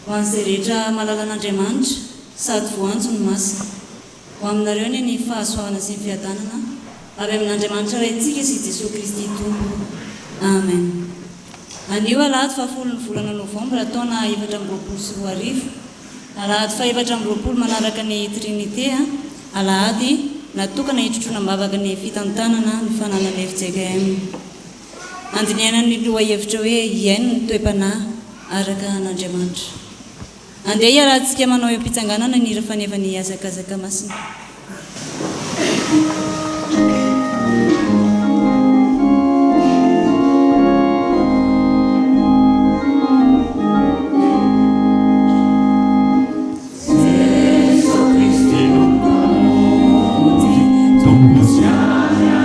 Ho an'izay rehetra mahalala an'Andriamanitra sady voantso ny masina. Ho aminareo anie ny fahasoavana sy ny fiadanana avy amin'Andriamanitra Raintsika sy Jesoa Kristy Tompo. Amen. Anio alahady fahafolon'ny volana novambra taona 2024, alahady fahefatra 24 manaraka ny Trinite, alahady natokana hitrotroana am-bavaka ny fitantanana ny fananan'ny fjkm. Andinihana ny lohahevitra hoe Hihaino ny toe-panahy araka an'Andriamanitra. Andeha hiarahantsika manao eo am-pitsanganana ny hira faneva ny Hazakazaka Masina. Jeso Kristy no Mpamonjy, Tompo sy Andriamanitra.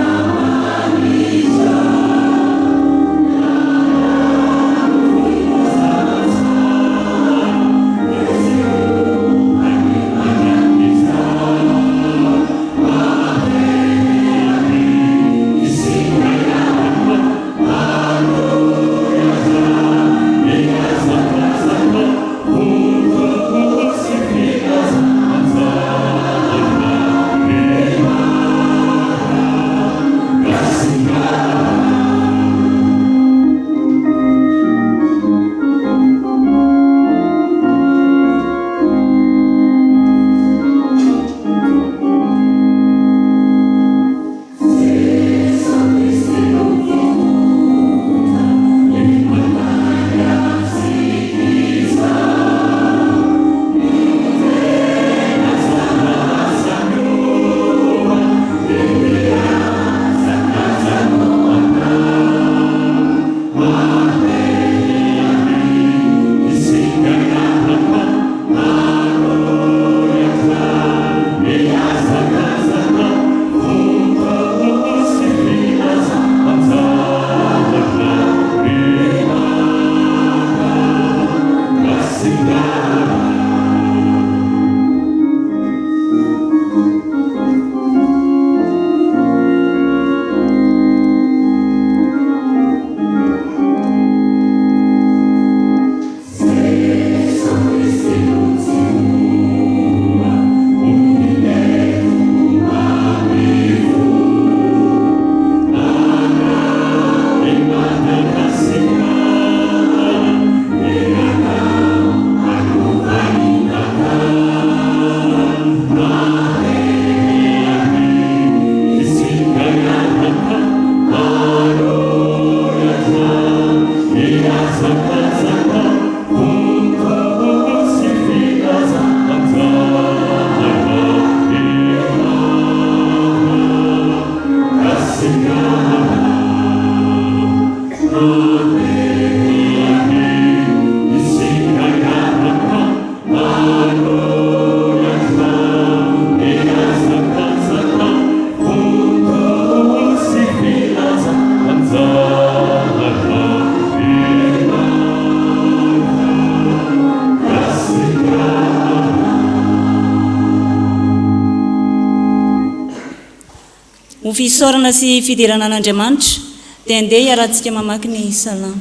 Ho fisaorana sy fiderana an'Andriamanitra dia andeha hiarahantsika mamaky ny Salamo.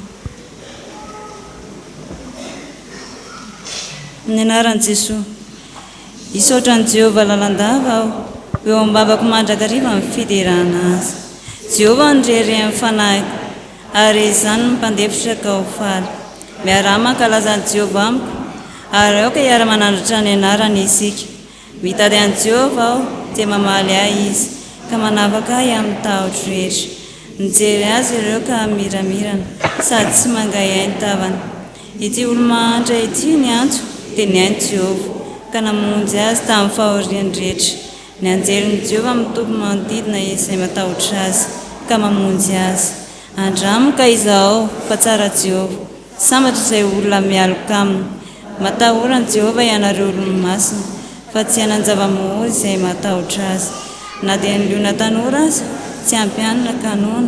Amin'ny anaran'i Jesoa. Hisaotra an'i Jehovah lalandava aho, ho eo am-bavako mandrakariva ny fiderana Azy. Jehovah no reharehan'ny fanahiko, ary izany ny mpandefitra ka ho faly. Miaraha mankalaza an'i Jehovah amiko, ary aoka hiara-manandratra ny anarany isika. Mitady an'i Jehovah aho, dia mamaly ahy Izy, ka manafaka ahy amin'ny tahotro rehetra. Mijery azy ireo ka miramirana, sady tsy mangaihay ny tavany. Ity olo-mahantra ity niantso, dia nihaino Jehovah, ka namonjy azy tamin'ny fahoriany rehetra. Ny anjelin'i Jehovah mitoby manodidina izay matahotra azy, ka mamonjy azy. Andramo ka izahao, fa tsara Jehovah. Sambatra izay olona mialoka aminy. Matahora an'i Jehovah ianareo olony masina, fa tsy hanan-java-mahory izay matahotra azy. Na dia ny liona tanora aza tsy ampy hanina ka noana,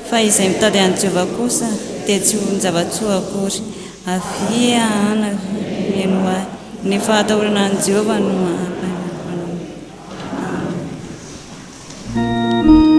fa izay mitady an'i Jehovah kosa dia tsy olon-java-tsoa akory. Avia, anaka, mihainoa ahy. Ny fahatahorana an'i Jehovah no hampahery anao. Amen.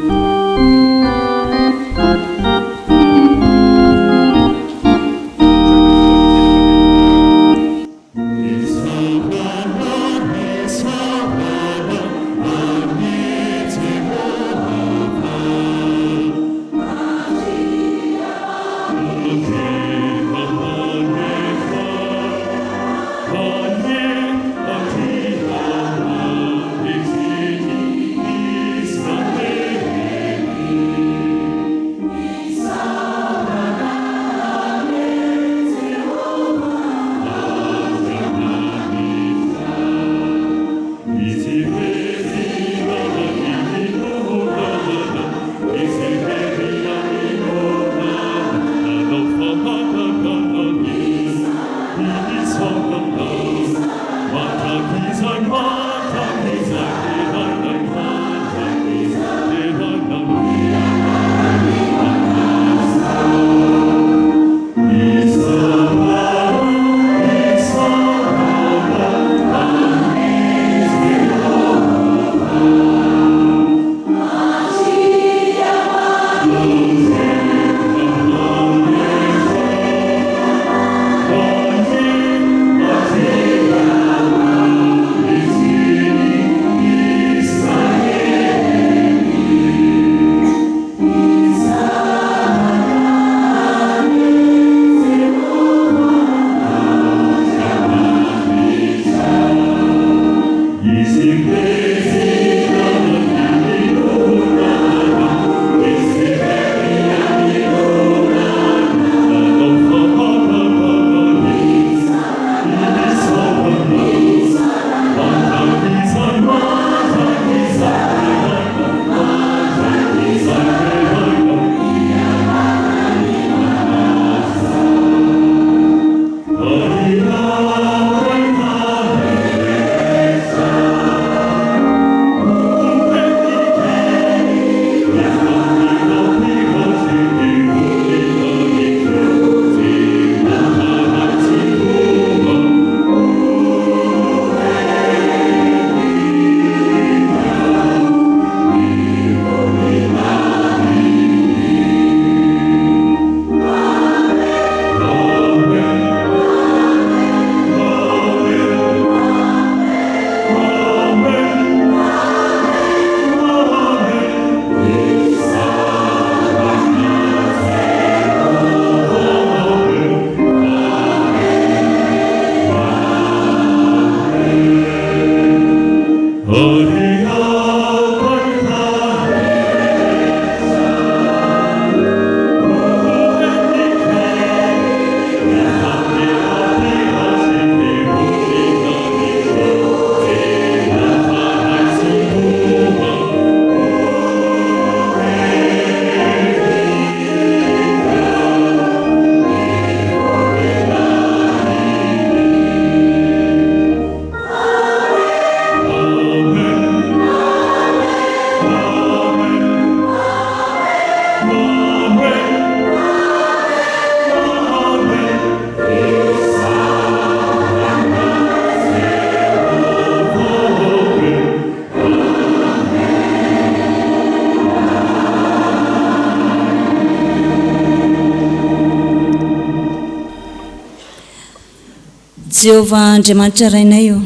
Jehovah Andriamanitra Rainay ô,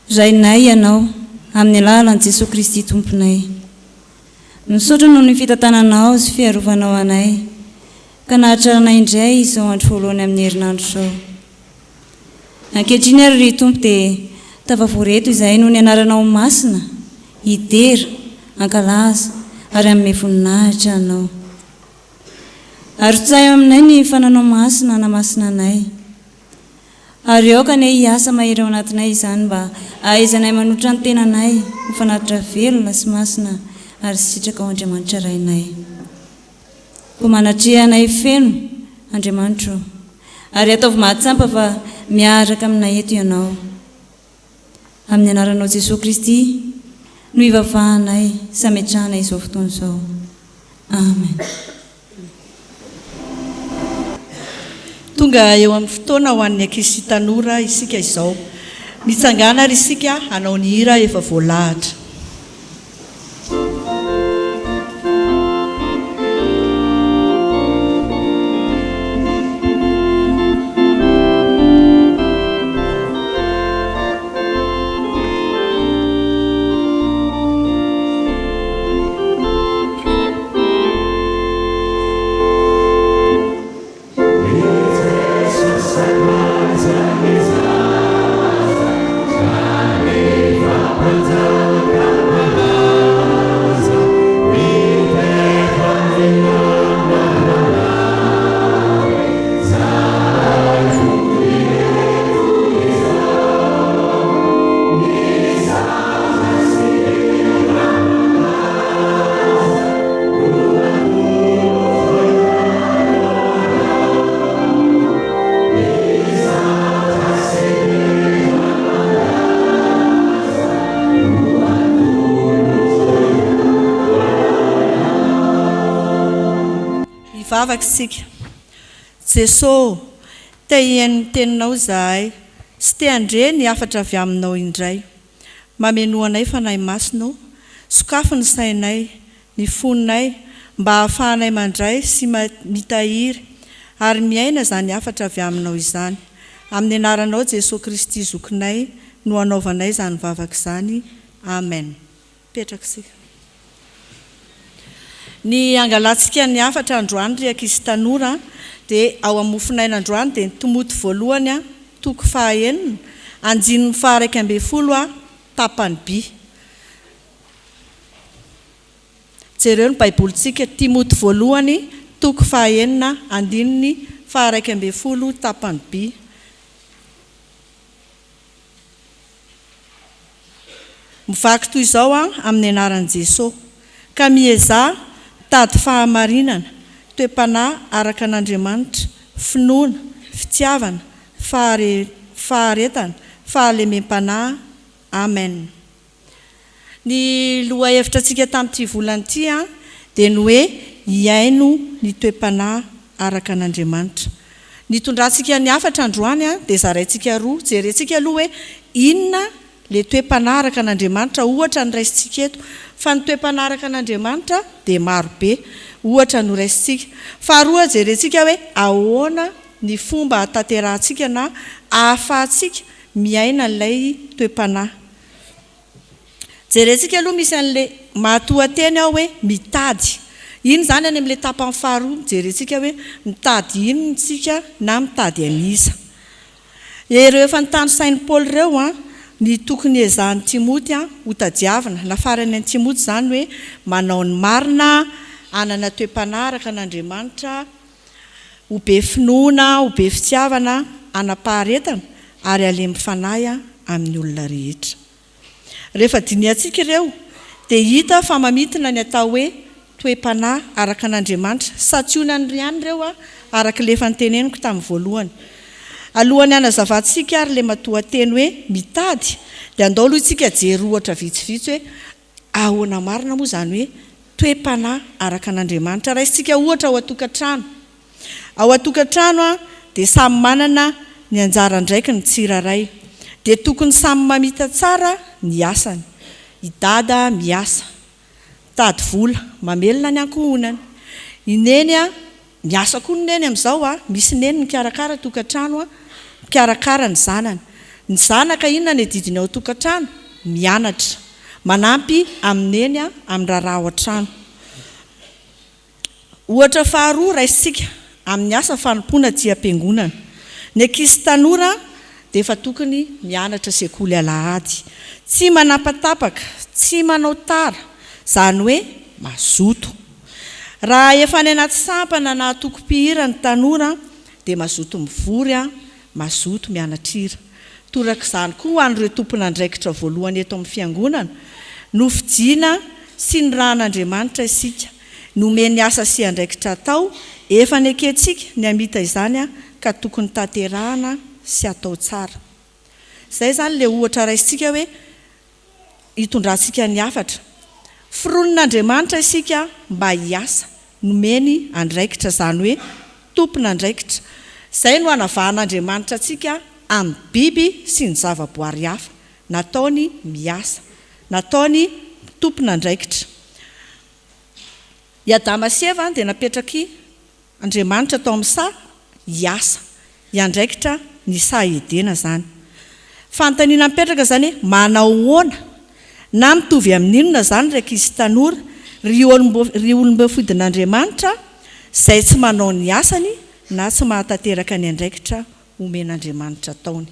Rainay Ianao, amin'ny alalan'i Jesoa Kristy Tomponay. Misaotra noho ny fitantananao sy fiarovanao anay, ka nahatraranay indray izao andro voalohany amin'ny herinandro izao. Ankehitriny ary ry Tompo dia tafavory eto izahay noho ny anaranao masina, hidera, hankalaza ary hanome voninahitra Anao. Arotsahy aminay ny fananao masina hanamasina anay. Ary aoka anie hiasa mahery ao anatinay izany mba hahaizanay manolotra ny tenanay ho fanatitra velona sy masina ary sitraka ao Andriamanitra Rainay. Koa manatreha anay feno, Andriamanitra ô, ary ataovy mahatsampa fa miaraka aminay eto Ianao. Amin'ny anaranao Jesoa Kristy no ivavahanay sy ametrahanay izao fotoana izao. Amen. Tonga eo amin'ny fotoana ho an'ny ankizy sy tanora isika izao. Mitsangàna ary isika hanao ny hira efa voalahatra. Hivavaka isika. Jeso ô, te hihaino ny teninao izahay sy te handre ny hafatra avy aminao indray. Mamenoa anay Fanahy Masina ô, sokafy ny sainay, ny fonay, mba hahafahanay mandray sy mitahiry ary miaina izany hafatra avy aminao izany. Amin'ny anaranao Jesoa Kristy Zokinay no anaovanay izany vavaka izany. Amen. Mipetraka isika. Ny hangalantsika ny hafatra androany ry ankizy tanora dia ao amin'ny mofonaina androany dia ny Timoty voalohany toko faha enina, andininy faha 11 tapany by. Jereo ny Baibolintsika, Timoty voalohany toko faha enina, andininy faha 11 tapany by. Mivaky toy izao aho amin'ny anaran'i Jeso. Ka miezaha mitady fahamarinana, toe-panahy araka an'Andriamanitra, finoana, fitiavana, faharetana, fahalemem-panahy. Amen. Ny lohahevitra antsika tamin'ity volana ity dia ny hoe hihaino ny toe-panahy araka an'Andriamanitra. Nitondrantsika ny hafatra androany dia zaraintsika roa, jerentsika aloha hoe inona ilay toe-panahy araka an'Andriamanitra, ohatra ny raisintsika eto, fa ny toe-panahy araka an'Andriamanitra dia maro be, ohatra no raisintsika. Faharoa jerentsika hoe ahoana ny fomba ahatanterahantsika na ahafahantsika miaina an'ilay toe-panahy. Jerentsika aloha misy an'ilay matoanteny ao hoe mitady. Iny izany any amin'ilay tapany faharoa no jerentsika hoe mitady inona isika na mitady an'iza. Ireo efa notanisain'i Paoly ireo an, ny tokony hiezahan'i Timoty hotadiavina, nafarany an'i Timoty izany hoe manao ny marina, hanana toe-panahy araka an'Andriamanitra, ho be finoana, ho be fitiavana, hanam-paharetana ary halemy fanahy amin'ny olona rehetra. Rehefa dinihantsika ireo dia hita fa mamintina ny atao hoe toe-panahy araka an'Andriamanitra. Santionany ihany ireo araka ilay efa noteneniko tamin'ny voalohany. Alohan'ny hanazavantsika ary ilay matoanteny hoe mitady dia andao aloha isika hijery ohatra vitsivitsy hoe Ahoana marina moa izany hoe toe-panahy araka an'Andriamanitra? Raisintsika ohatra ao an-tokantrano. Ao an-tokantrano dia samy manana ny anjara andraikiny ny tsirairay. Dia tokony samy mamita tsara ny asany. I Dada miasa, mitady vola, mamelona ny ankohonany. I Neny miasa koa ny Neny amin'izao, misy Neny mikarakara tokantrano, Mikarakara ny zanany. Ny zanaka inona ny adidiny ao an-tokantrano? Mianatra. Manampy amin'i Neny amin'ny raharaha ao an-trano. Ohatra faharoa raisintsika amin'ny asa fanompoana aty am-piangonana. Ny ankizy tanora dia efa tokony mianatra sekoly alahady. Tsy manapatapaka, tsy manao tara, izany hoe mazoto. Raha efa any anaty sampana na antoko mpihira ny tanora dia mazoto mivory, mazoto mianatra hira. Torak'izany koa ho an'ireo tompon'andraikitra voalohany eto amin'ny Fiangonana, nofidina sy nirahan'Andriamanitra isika, nomeny asa sy andraikitra atao, efa nekentsika ny hamita izany ka tokony tanterahana sy atao tsara. Izay izany ilay ohatra raisintsika hoe hitondrantsika ny hafatra. Foronin'Andriamanitra isika mba hiasa, nomeny andraikitra, izany hoe tompon'andraikitra. Izay no anavahan'Andriamanitra antsika amin'ny biby sy ny zavaboary hafa. Nataony miasa. Nataony tompon'andraikitra. I Adama sy Eva dia napetraky Andriamanitra tao amin'ny saha hiasa, hiandraikitra ny saha Edena izany. Fanontaniana mipetraka izany hoe manao ahoana na mitovy amin'inona izany ry ankizy tanora, ry ry olom-boafidin'Andriamanitra izay tsy manao ny asany na tsy mahatanteraka ny andraikitra omen'Andriamanitra ataony.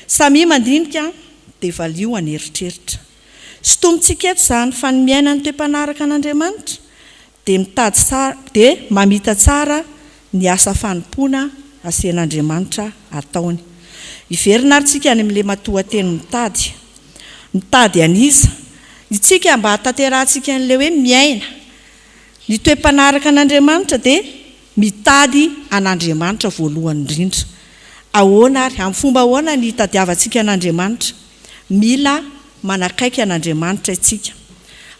Samia mandinika dia valio an'eritreritra. Sintomintsika eto izany fa ny miaina ny toe-panaraka an'Andriamanitra dia mitady dia mamita tsara ny asa fanompoana asen'Andriamanitra ataony. Hiverina ary tsika any amin'ilay matoanteny mitady. Mitady an'iza? Itsika mba hahatanterahantsika an'ilay hoe miaina ny toe-panaraka an'Andriamanitra dia Mitady an'Andriamanitra voalohany indrindra. Ahoana ary, amin'ny fomba ahoana ny hitadiavantsika an'Andriamanitra? Mila manakaiky an'Andriamanitra isika.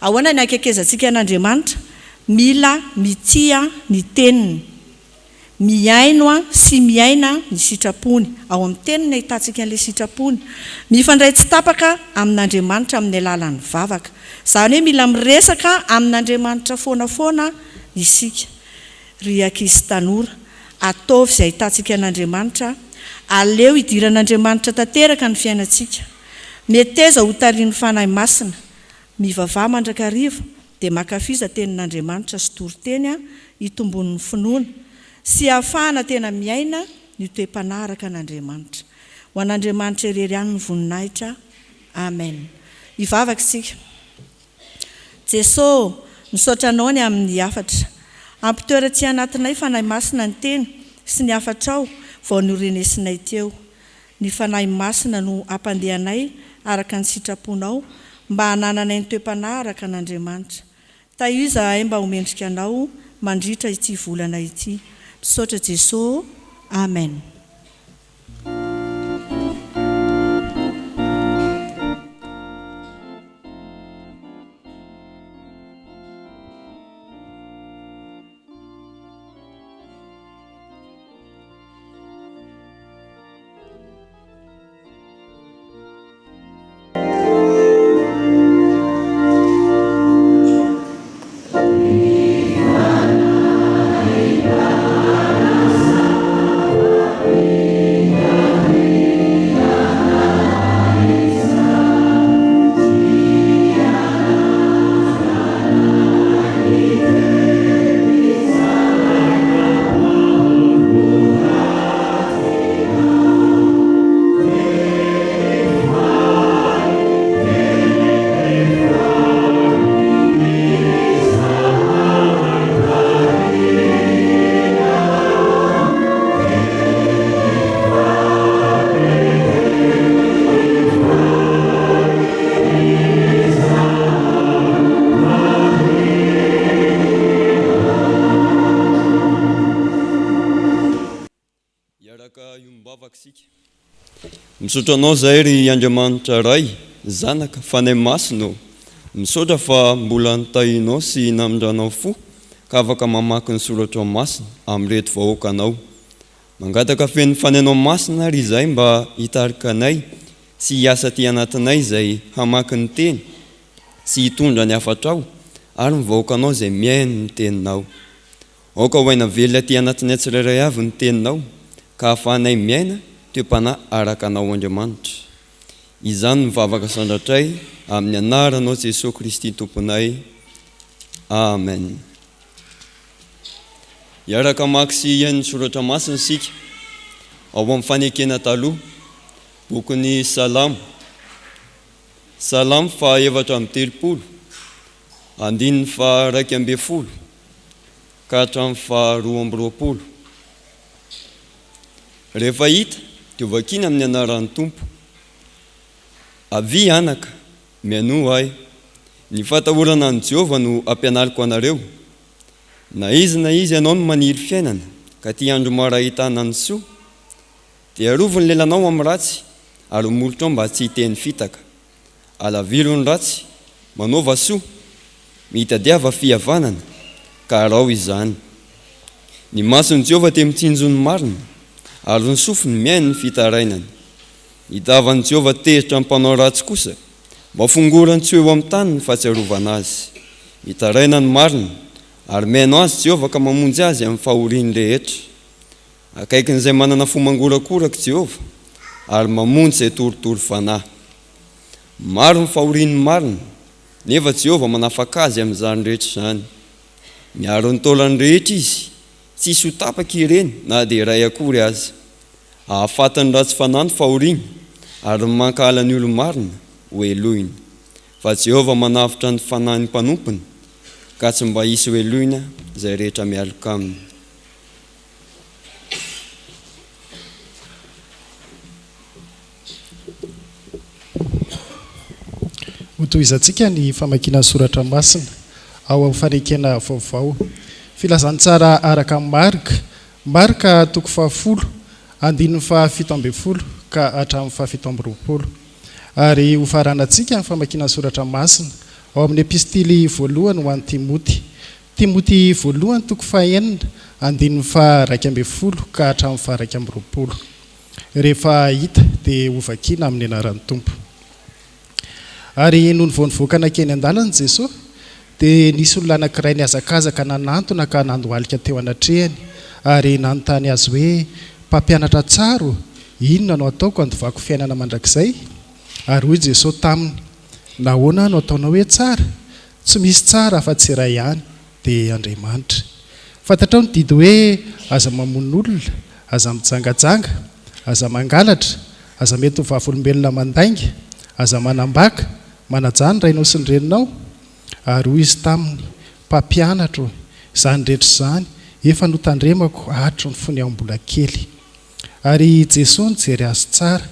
Ahoana ny hakekezantsika an'Andriamanitra? Mila mitia ny Teniny, mihaino sy miaina ny sitrapony. Ao amin'ny Teniny ahitantsika an'ilay sitrapony. Mifandray tsy tapaka amin'Andriamanitra amin'ny alalan'ny vavaka. Izany hoe mila miresaka amin'Andriamanitra foana foana isika. Ry ankizy tanora, ataovy izay ahitantsika an'Andriamanitra, aleo hidiran'Andriamanitra tanteraka ny fiainantsika. Meteza ho tarihin'ny Fanahy Masina. Mivavaha mandrakariva, dia mankafiza Tenin'Andriamanitra sy toriteny hitombon'ny finoana, sy hahafahana tena miaina ny toe-panahy araka an'Andriamanitra. Ho an'Andriamanitra irery ihany ny voninahitra. Amen. Hivavaka isika. Jeso ô, misaotra Anao ny amin'ny hafatra. Ampitoero aty anatinay Fanahy Masina ny Teny sy ny hafatrao vao norenesinay teo. Ny Fanahy Masina no hampandeha anay araka ny sitraponao mba hanananay ny toe-panahy araka an'Andriamanitra. Tahio izahay mba ho mendrika Anao mandritra ity volana ity. Misaotra Jeso ô. Amen. Hiaraka hiombom-bavaka isika. Misaotra Anao izahay ry Andriamanitra Ray, Zanaka, Fanahy Masina ô. Misaotra fa mbola notahianao sy namindranao fo ka afaka mamaky ny Soratra Masina amin'ireto vahoakanao. Mangataka feno Fanahinao Masina ary izahay mba hitarika anay sy hiasa aty anatinay izay hamaky ny Teny sy hitondra ny hafatrao ary ny vahoakanao izay mihaino ny Teninao. Aoka ho aina velona aty anatinay tsirairay avy ny Teninao ka hahafahanay miaina. toe-panahy araka Anao Andriamanitra. Izany no vavaka sandratray amin'ny anaranao Jesoa Kristy Tomponay. Amen. Hiaraka hamaky sy hihaino ny soratra masina isika ao amin'ny Fanekena Taloha, bokin'ny Salamo, Salamo faha 34, andininy faha 11 ka hatramin'ny faha 22. Rehefa hita dia hovakiana amin'ny anaran'ny Tompo. Avia anaka, mihainoa ahy. Ny fahatahorana an'i Jehovah no ampianariko anareo. Na iza na iza ianao no maniry fiainana ka tia andro maro hahitana ny soa, dia arovy ny lelanao amin'ny ratsy ary ny molotrao mba tsy hiteny fitaka. Alaviro ny ratsy, manaova soa, mitadiava fihavanana, ka araho izany. Ny mason'i Jehovah dia mitsinjo ny marina, ary ny sofiny mihaino ny fitarainany. Ny tavan'i Jehovah tezitra amin'ny mpanao ratsy kosa, mba fongorany tsy ho eo amin'ny tany ny fahatsiarovana azy. Mitaraina ny marina, ary mihaino azy Jehovah ka mamonjy azy amin'ny fahoriany rehetra. Akaikin'izay manana fo mangorakoraka Jehovah, ary mamonjy izay torotoro fanahy. Maro ny fahorian'ny marina, nefa Jehovah manafaka azy amin'izany rehetra izany. Miaro ny taolany rehetra izy, tsy hisy ho tapaka ireny na dia iray akory aza. Hahafaty ny ratsy fanahy ny fahoriana, ary ny mankahala ny olo-marina hohelohina. Fa Jehovah manavotra ny fanahin'ny mpanompony, ka tsy mba hisy hohelohina izay rehetra mialoka aminy. Hotohizantsika ny famakiana ny soratra masina ao amin'ny Fanekena Vaovao. Filazantsara araka an'i Marka, Marka toko fahafolo, andininy faha 17 ka hatramin'ny faha 27. Ary hofaranantsika ny famakiana ny soratra masina ao amin'ny Epistily voalohany ho an'i Timoty, Timoty voalohany toko fahenina, andininy faha 11 ka hatramin'ny faha 21. Rehefa hita dia hovakiana amin'ny anaran'ny Tompo. Ary nony vao nivoaka nankeny an-dalana Jesoa, dia nisy olona anankiray nihazakazaka nanantona ka nandohalika teo anatrehany, ary nanontany Azy hoe, Mpampianatra tsara ô, inona no ataoko handovako fiainana mandrakizay? Ary hoy Jesoa taminy, Nahoana Aho no ataonao hoe tsara? Tsy misy tsara afa-tsy iray ihany, dia Andriamanitra. Fantatrao ny didy hoe, Aza mamono olona, aza mijangajanga, aza mangalatra, aza mety ho vavolombelona mandainga, aza manambaka, manajà ny rainao sy ny reninao. Ary hoy izy taminy, Mpampianatra ô, izany rehetra izany efa notandremako hatry ny fony aho mbola kely. Ary i Jesoa nijery azy tsara,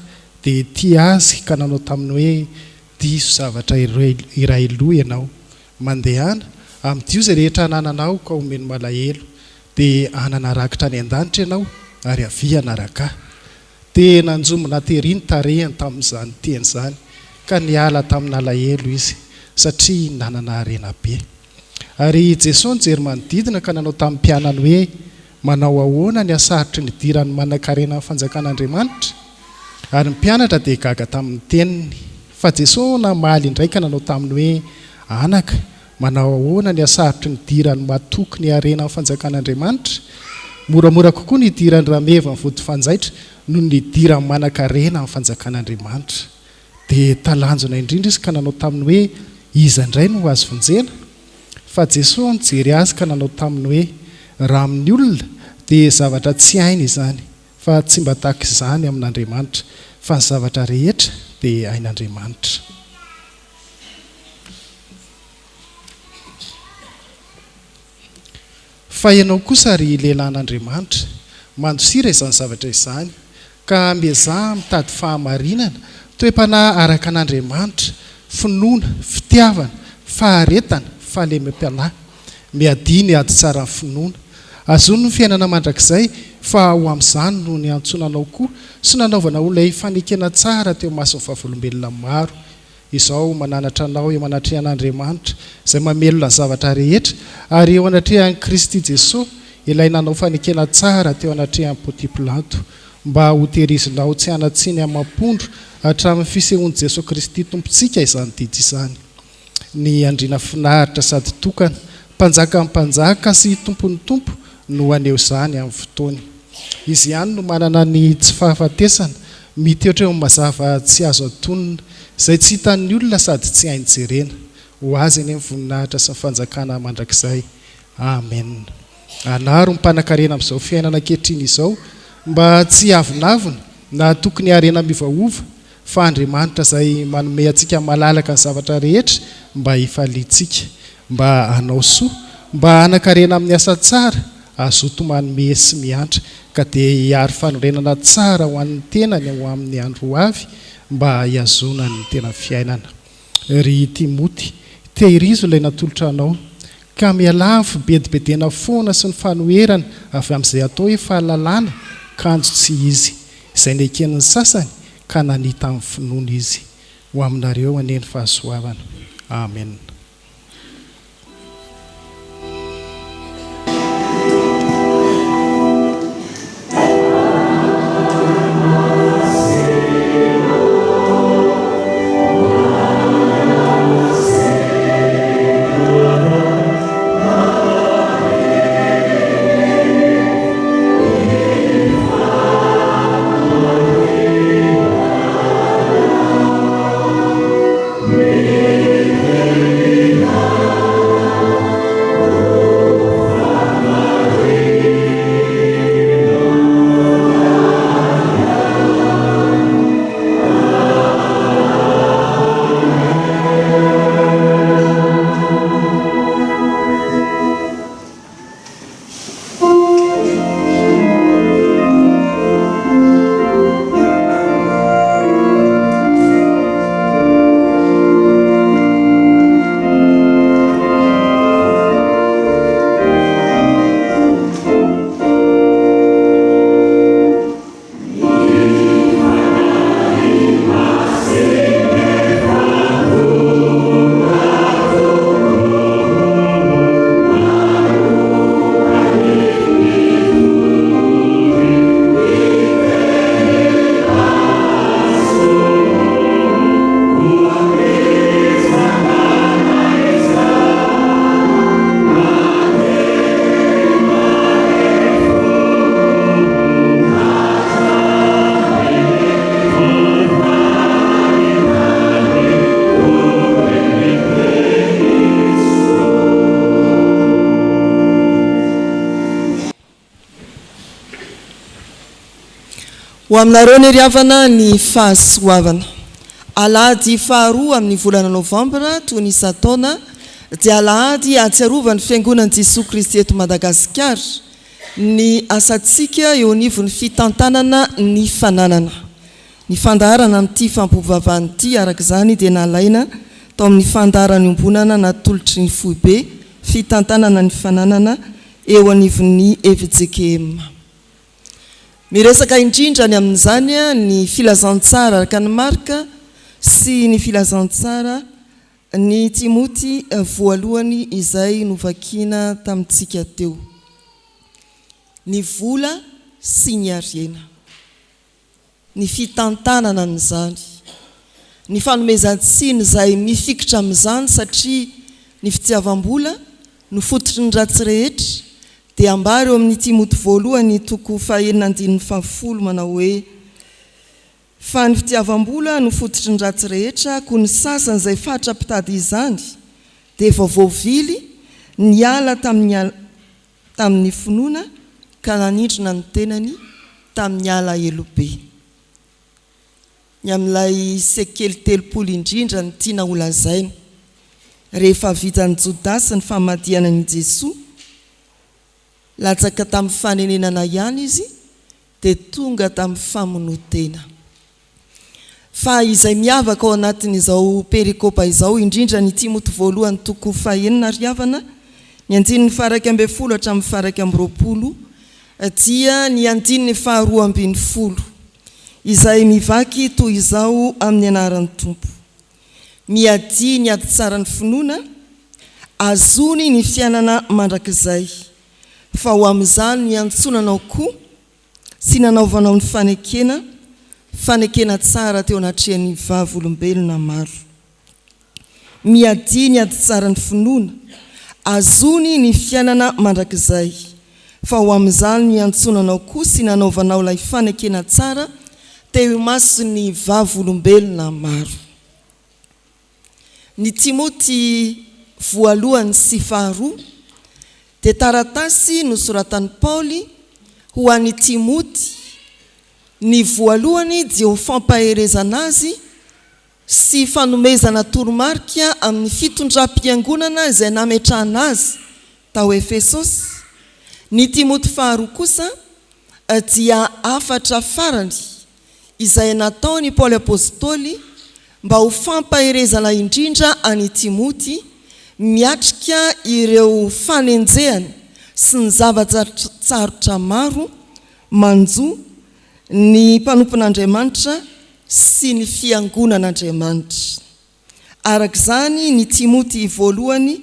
dia tia azy ka nanao taminy hoe, Diso zavatra iray loha ianao. Mandehana, amidio izay rehetra anananao ka omeno malahelo, dia hanana rakitra any an-danitra ianao, ary avia hanaraka Ahy. Dia nanjombona tery ny tarehiny tamin'izany teny izany, ka niala tamin'alahelo izy, satria nanana harena be. Ary i Jesoa nijery manodidina ka nanao tamin'ny mpianany hoe, Manao ahoana ny hasarotry ny hidiran'ny manan-karena amin'ny fanjakan'Andriamanitra? Ary ny mpianatra dia gaga tamin'ny teniny. Fa Jesoa namaly indray ka nanao taminy hoe, Anaka, manao ahoana ny hasarotry ny hidiran'ny matoky ny harena amin'ny fanjakan'Andriamanitra? Moramora kokoa ny hidiran'ny rameva amin'ny vodifanjaitra noho ny hidiran'ny manan-karena amin'ny fanjakan'Andriamanitra. Dia talanjona indrindra izy ka nanao taminy hoe, Iza indray no ho azo vonjena? Fa Jesoa nijery azy ka nanao taminy hoe, Raha amin'ny olona, dia zavatra tsy hainy izany, fa tsy mba tahaka izany amin'Andriamanitra, fa ny zavatra rehetra dia hain'Andriamanitra. Fa ianao kosa, ry lehilahin'Andriamanitra, mandosira izany zavatra izany, ka miezaha mitady fahamarinana, toe-panahy araka an'Andriamanitra, finoana, fitiavana, faharetana, fahalemem-panahy. Miadia ny ady tsaran'ny finoana. Azony ny fiainana mandrakizay, fa ho amin'izany no niantsoana anao koa sy nanaovana ho ilay fanekena tsara teo imason'ny vavolombelona maro. Izao mananatra anao eo anatrehan'Andriamanitra, izay mamelona ny zavatra rehetra, ary eo anatrehan'i Kristy Jesoa, ilay nanao fanekena tsara teo anatrehan'i Pontia Pilato, mba hotehirizinao tsy hanan-tsiny amam-pondro hatramin'ny fisehoan'i Jesoa Kristy Tompontsika izany didy izany. Ny Andriana finaritra sady tokana, Mpanjakan'ny mpanjaka sy Tompon'ny tompo no haneho izany amin'ny fotoany. Izy ihany no manana ny tsy fahafatesana, mitoetra eo amin'ny mazava tsy azo antonona, izay tsy hitan'ny olona sady tsy hainy jerena. Ho Azy anie ny voninahitra sy ny fanjakana mandrakizay. Amena. Anaro ny mpanankarena amin'izao fiainana ankehitriny izao mba tsy hiavonavona na hatoky ny harena miovaova, fa Andriamanitra izay manome antsika malalaka ny zavatra rehetra mba hifaliantsika, mba hanao soa, mba hanan-karena amin'ny asa tsara, hazoto manome sy miantra, ka dia hihary fanorenana tsara ho an'ny tenany ho amin'ny andro ho avy, mba hihazonany ny tena fiainana. Ry Timoty, tehirizo ilay natolotra anao, ka mialà amin'ny fibedibedena foana sy ny fanoherana avy amin'izay atao hoe fahalalana, kanjo tsy izy, izay neken'ny sasany ka nania tamin'ny finoana izy. Ho aminareo anie ny fahasoavana. Amena. Ho aminareo ny ry havana ny fahasoavana. Alahady faharoa amin'ny volana novambra toy ny isan-taona dia alahady ahatsiarovan'ny Fiangonan'i Jesoa Kristy eto Madagasikara ny asantsika eo anivon'ny fitantanana ny fananana. Ny fandaharana amin'ity fampivavahana ity araka izany dia nalaina tao amin'ny fandaharana iombonana natolotry ny Foibe fitantanana ny fananana eo anivon'ny fjkm. Miresaka indrindra ny amin'izany ny Filazantsara araka an'i Marka sy ny Filazantsara ny Timoty voalohany izay novakiana tamintsika teo. Ny vola sy ny harena. Ny fitantanana an'izany. Ny fanomezan-tsiny izay mifikitra amin'izany satria ny fitiavam-bola no fototry ny ratsy rehetra dia ambara eo amin'ny Timoty voalohany toko fahenina andininy fahafolo manao hoe, Fa ny fitiavam-bola no fototry ny ratsy rehetra, koa ny sasany izay fatra-pitady izany dia efa voavily niala tamin'ny tamin'ny finoana ka nanindrona ny tenany tamin'ny alahelo be. Ny amin'ilay sekely 30 indrindra no tiana holazaina. Rehefa vitan'i Jodasy ny famadihana an' i Jesoa, latsaka tamin'ny fanenenana ihany izy dia tonga tamin'ny famonoan-tena. Fa izay miavaka ao anatin'izao perikopa izao, indrindra ny Timoty voalohany toko fahenina ry havana, ny andininy faha-11 hatramin'ny faha-21, dia ny andininy faharoa ambin'ny folo, izay mivaky toy izao amin'ny anaran'ny Tompo, Miadia ny ady tsaran'ny finoana, azony ny fiainana mandrakizay, fa ho amin'izany no iantsoana anao koa, sy nanaovanao ny fanekena, fanekena tsara teo anatrehan'ny vavolombelona maro. Miadia ny ady tsaran'ny finoana, azony ny fiainana mandrakizay, Fa ho amin'izany niantsoana anao koa sy nanaovanao ilay fanekena tsara teo imason'ny vavolombelona maro. Ny Timoty voalohany sy faharoa dia taratasy nosoratan'i Paoly ho an'i Timoty, ny voalohany dia ho fampaherezana azy sy fanomezana toromarika amin'ny fitondram-piangonana izay nametrahana azy tao Efesosy, ny Timoty faharoa kosa dia hafatra farany izay nataon' i Paoly Apostoly mba ho fampaherezana indrindra an' i Timoty miatrika ireo fanenjehana sy ny zava-tsarotra maro manjo ny mpanompon' Andriamanitra sy ny fiangonan' Andriamanitra. Araka izany, ny Timoty voalohany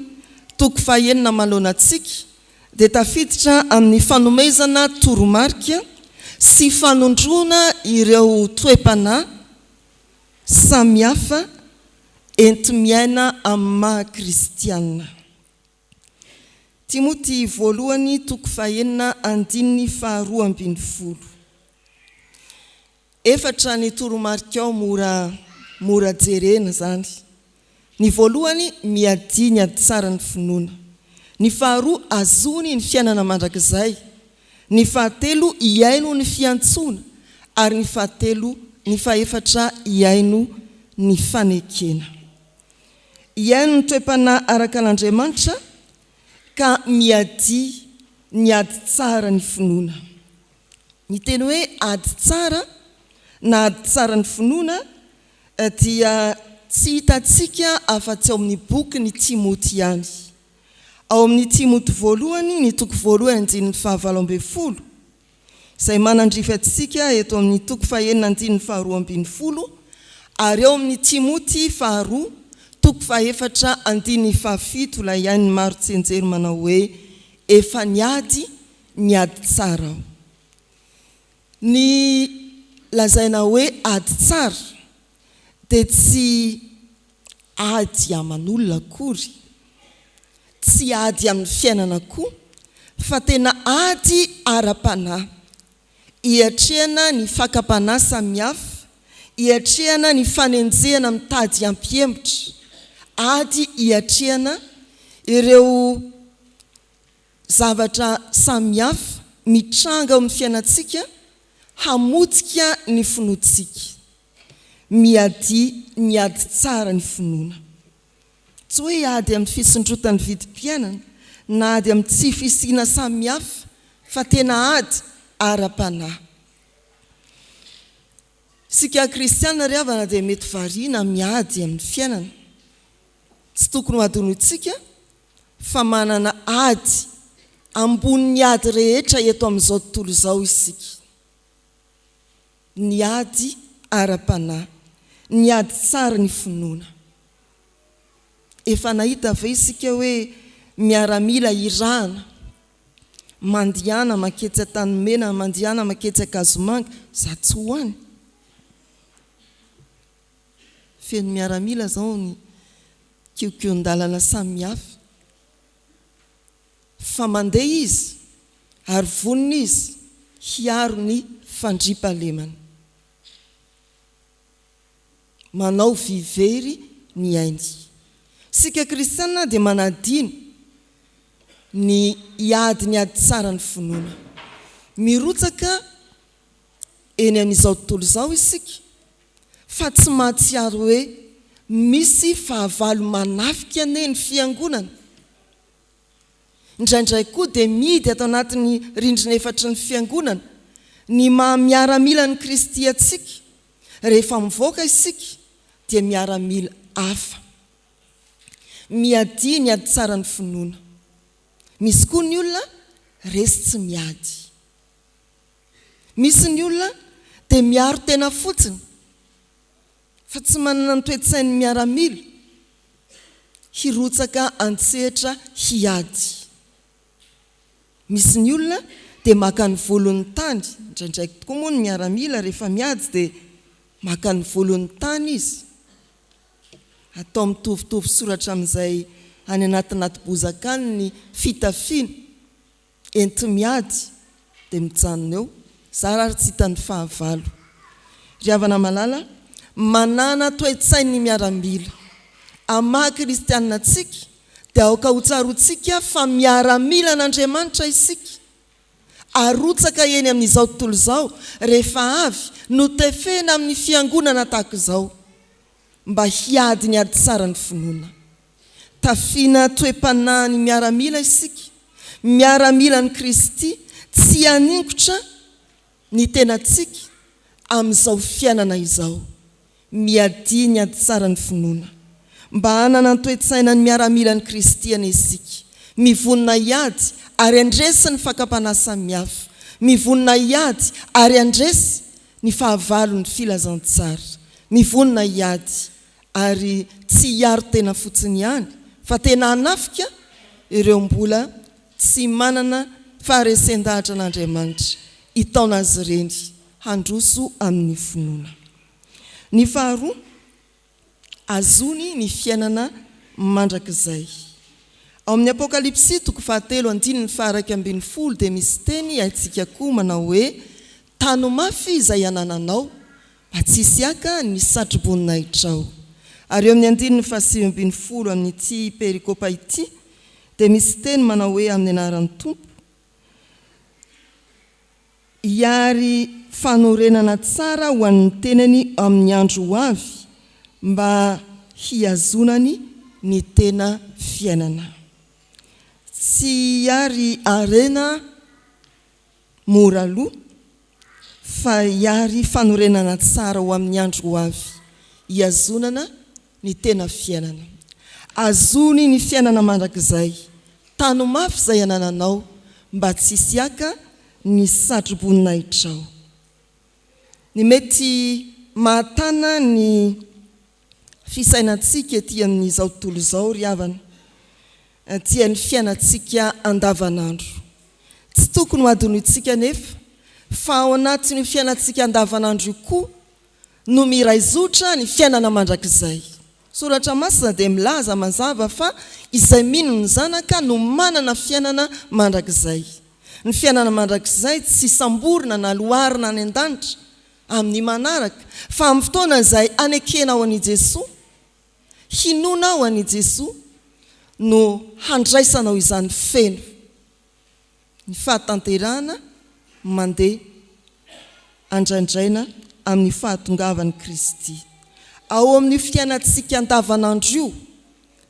toko fahenina manoloana antsika dia tafiditra amin'ny fanomezana toromarika sy fanondroana ireo toe-panahy samihafa enti-miaina amin'ny maha-kristiana. Timoty voalohany toko fahenina andininy faharoa ambin'ny folo. Efatra ny toromarikao mora mora jerena izany. Ny voalohany, miadia ny ady tsara ny finoana. Ny faharoa, azony ny fiainana mandrakizay. Ny fahatelo, hihaino ny fiantsoana. Ary ny fahatelo, ny fahefatra, hihaino ny fanekena. Hihaino ny toe-panahy araka an'Andriamanitra ka miadia ny ady tsara ny finoana. Ny teny hoe ady tsara na ady tsara ny finoana dia tsy hitantsika afa-tsy ao amin'ny bokin'i Timoty ihany. Ao amin'ny Timoty voalohany, ny toko voalohany andininy fahavalo ambin'ny folo, izay manandrify antsika eto amin'ny toko fahenina andininy faharoa ambin'ny folo, ary ao amin'ny Timoty faharoa, toko fahefatra andininy fahafito ilay hain'ny maro tsianjery manao hoe Efa niady ny ady tsara aho. Ny lazaina hoe ady tsara dia tsy ady aman'olona akory, tsy ady amin'ny fiainana koa fa tena ady ara-panahy, iatrehana ny fakam-panahy samihafa, iatrehana ny fanenjehana mitady hampihemotra, ady iatrehana ireo zavatra samihafa mitranga ao amin'ny fiainantsika hamotika ny finoantsika. Miadia ny ady tsara ny finoana. Tsy hoe ady amin'ny fisondrotan'ny vidim-piainana na ady amin'ny tsy fisiana samihafa fa tena ady ara-panahy. Isika kristiana ry havana dia mety variana miady amin'ny fiainana. Tsy tokony ho adinointsika fa manana ady ambonin'ny ady rehetra eto amin'izao tontolo izao isika. Ny ady ara-panahy, ny ady tsara ny finoana. Efa nahita ve isika hoe miaramila irahana, mandihana manketsy Antanimena, mandihana manketsy Ankazomanga, za tsy ho any. Feno miaramila izao ny kiokion-dalana samihafa fa mandeha izy ary vonona izy hiaro ny fandriampahalemana. Manao vy very ny ainy. Isika kristiana dia manadino ny hiady ny ady tsara ny finoana. Mirotsaka eny amin'izao tontolo izao isika fa tsy mahatsiaro hoe misy fahavalo manafika anie ny fiangonana. Indraindray koa dia mihidy ato anatin'ny rindrina efatry ny fiangonana ny maha miaramilan'i Kristy antsika. Rehefa mivoaka isika dia miaramila hafa. Miadia ny ady tsara ny finoana. Misy koa ny olona resy tsy miady. Misy ny olona dia miaro tena fotsiny fa tsy manana ny toe-tsain'ny miaramila hirotsaka an-tsehatra hiady. Misy ny olona dia maka ny volon'ny tany, indraindray tokoa moa ny miaramila rehefa miady dia maka ny volon'ny tany izy, atao mitovitovy soratra amin'izay any anatinaty bozaka any ny fitafiana. Enti-miady dia mijanona eo, zara ary tsy hitan'ny fahavalo. Ry havana malala, manàna toe-tsain'ny miaramila. Amin'ny maha kristianina antsika dia aoka hotsaroantsika fa miaramilan'Andriamanitra isika. Arotsaka eny amin'izao tontolo izao rehefa avy notefena amin'ny fiangonana tahaka izao mba hiady ny ady tsaran'ny finoana. Tafiana toe-panahin'ny miaramila isika, miaramilan'i Kristy, tsy haningotra ny tenantsika amin'izao fiainana izao. Miadia ny ady tsaran'ny finoana. Mba hanana ny toe-tsainan'ny miaramilan'i Kristy anie isika, mivonona hiady ary handresy ny fakam-panahy samihafa, mivonona hiady ary handresy ny fahavalon'ny filazantsara, mivonona hiady ary tsy hiaro tena fotsiny ihany fa tena hanafika ireo mbola tsy manana faharesen-dahatra an'Andriamanitra, hitaona azy ireny handroso amin'ny finoana. Ny faharoa, azony ny fiainana mandrakizay. Ao amin'ny Apokalypsy toko fahatelo andininy faha-11 dia misy teny haintsika koa manao hoe, Tano mafy izay anananao, mba tsy hisy haka ny satroboninaitrao. Ary eo amin'ny andininy faha-19 amin'ity perikopa ity dia misy teny manao hoe amin'ny anaran'ny Tompo, Hiary fanorenana tsara ho an'ny tenany amin'ny andro ho avy mba hihazonany ny tena fiainana. Tsy hiary harena mora lo fa hiary fanorenana tsara ho amin'ny andro ho avy hihazonana ny tena fiainana. Azony ny fiainana mandrakizay. Tano mafy izay anananao mba tsy hisy haka ny satroboninaitrao. Ny mety mahatana ny fisainantsika ety amin'izao tontolo izao ry havana dia ny fiainantsika andavanandro. Tsy tokony ho adinointsika anefa fa ao anatin'io fiainantsika andavanandro io koa no miray zotra ny fiainana mandrakizay. Soratra Masina dia milaza mazava fa izay mino ny Zanaka no manana fiainana mandrakizay. Ny fiainana mandrakizay tsy samborina na loharina any an-danitra amin'ny manaraka fa amin'ny fotoana izay anekenao an'i Jesoa, hinoanao an'i Jesoa no handraisanao izany feno. Ny fahatanterahana mandeha andraindraina amin'ny fahatongavan'i Kristy. Ao amin'io fiainantsika andavanandro io,